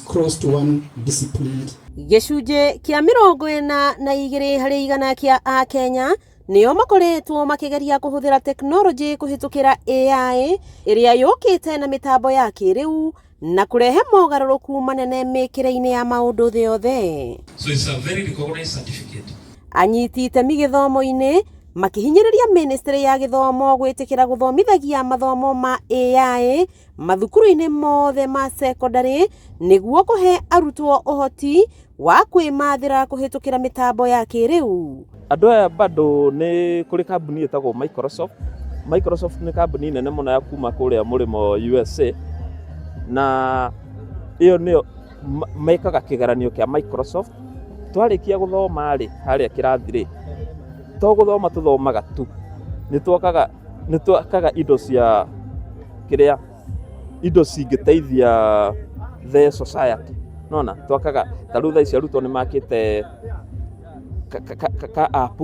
close to one disciplined. Gĩcunjĩ kĩa 42% kĩa Akenya nĩo makoretwo makĩgeria kũhũthĩra tekinoronjĩ kũhĩtũkĩra AI ĩrĩa yũkĩte na mĩtambo ya kĩrĩu na kũrehe mogarũrũku manene mĩkĩre-inĩ ya maũndũ thĩ yothe. So it's a very recognized certificate. Anyiti itemi gĩthomo-inĩ makĩhinyĩrĩria ministry ya gĩthomo gwĩtĩkĩra gũthomithagia mathomo ma AI mathukuru-inĩ mothe ma sekondarĩ nĩguo kũhe arutwo ũhoti wa kwĩmathĩra kũhĩtũkĩra mĩtambo ya kĩrĩu. Andũ aya bado nĩ kũrĩ kambuni ĩtagwo Microsoft. Microsoft nĩ kambuni nene mũno ya kuma kũrĩa mũrĩmo USA, na ĩyo nĩyo mekaga kĩgeranio kĩa Microsoft. Twarĩkia gũthoma rĩ, harĩa kĩrathi rĩ, to gũthoma tũthomaga tu, nĩ twakaga indo cia kĩrĩa, indo cingĩteithia the society. Nona twakaga ta rĩu thaa ici arutwo nĩ makĩte ka app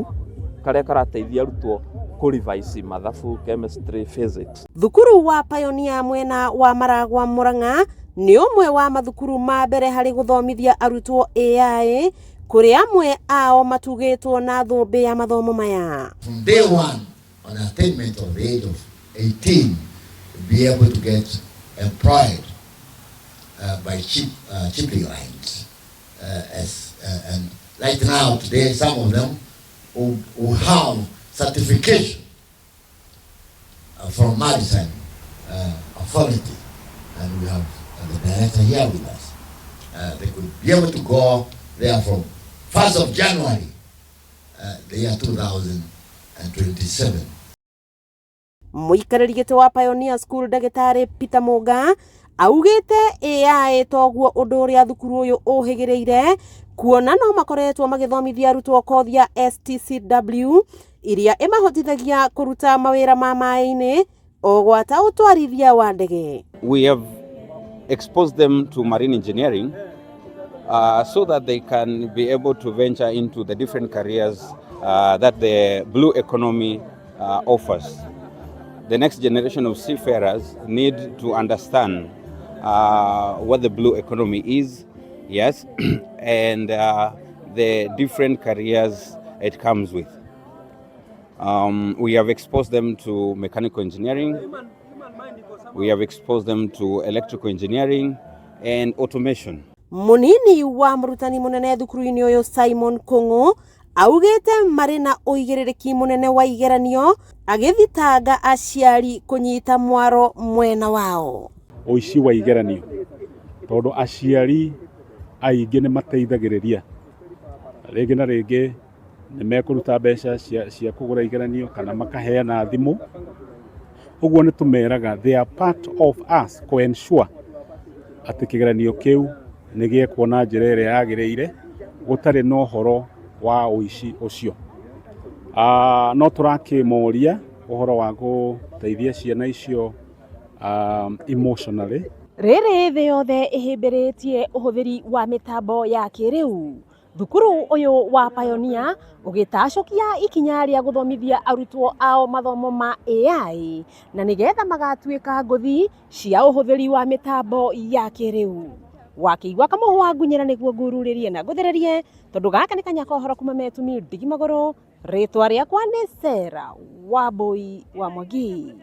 karĩa karateithia arutwo kũ revise mathabu, chemistry, physics. Thukuru wa Pioneer mwena wa Maragwa, Murang'a, nĩ ũmwe wa mathukuru ma mbere harĩ gũthomithia arutwo AI, kũrĩa amwe ao matugĩtwo na thũmbĩ ya mathomo maya. From day one, on attainment of the age of 18, be able to get employed by shipping lines. And right now, today, some of them who have certification from Maritime Authority, and we have the director here with us. They could be able to go there from 1st of January, the year 2027. Mũikarĩri gĩtĩ wa Pioneer School, Ndagĩtarĩ Peter Mũnga, augĩte AI toguo ũndũ ũrĩa thukuru ũyũ ũhĩgĩrĩire, kuona no makoretwo magĩthomithia arutwo kothi ya STCW iria ĩmahotithagia kũruta mawĩra ma maĩ-inĩ o gwata ũtwarithia wa ndege. We have exposed them to marine engineering so that they can be able to venture into the different careers that the blue economy offers. The next generation of seafarers need to understand what the blue economy is, yes, and the different careers it comes with. We have exposed them to mechanical engineering, we have exposed them to electrical engineering and automation. Munini wa mũrutani mũnene thukuru-inĩ ũyũ, Simon Kũng'ũ, augĩte marĩ na ũigĩrĩrĩki mũnene wa igeranio, agĩthitanga aciari kũnyita mwaro mwena wao. Ũici wa igeranio, tondũ aciari aingĩ nĩ mateithagĩrĩria, rĩngĩ na rĩngĩ nĩ mekũruta mbeca cia kũgũra igeranio kana makaheana thimũ. Ũguo nĩ tũmeraga they are part of us kũ ensure atĩ kĩgeranio kĩu nĩ gĩekwo na njĩra ĩrĩa yagĩrĩire, gũtarĩ na ũhoro wa ũici ũcio. No tũrakĩmoria ũhoro wa gũteithia ciana icio emotionally. Rĩrĩ thĩ yothe ĩhĩmbĩrĩtie ũhũthĩri wa mĩtambo ya kĩrĩu, thukuru ũyũ wa Pioneer ũgĩtacũkia ikinya rĩa gũthomithia arutwo ao mathomo ma AI na nĩgetha magatuĩka ngũthi cia ũhũthĩri wa mĩtambo ya kĩrĩu. Wakĩigua kamũhwa ngunyĩra nĩguo ngururĩrie na ngũthererie, tondũ gaka nĩ kanya ka ũhoro kuma Metumi ndigi magũrũ. Rĩtwa rĩakwa nĩ Sarah Wambui wa Mwangi.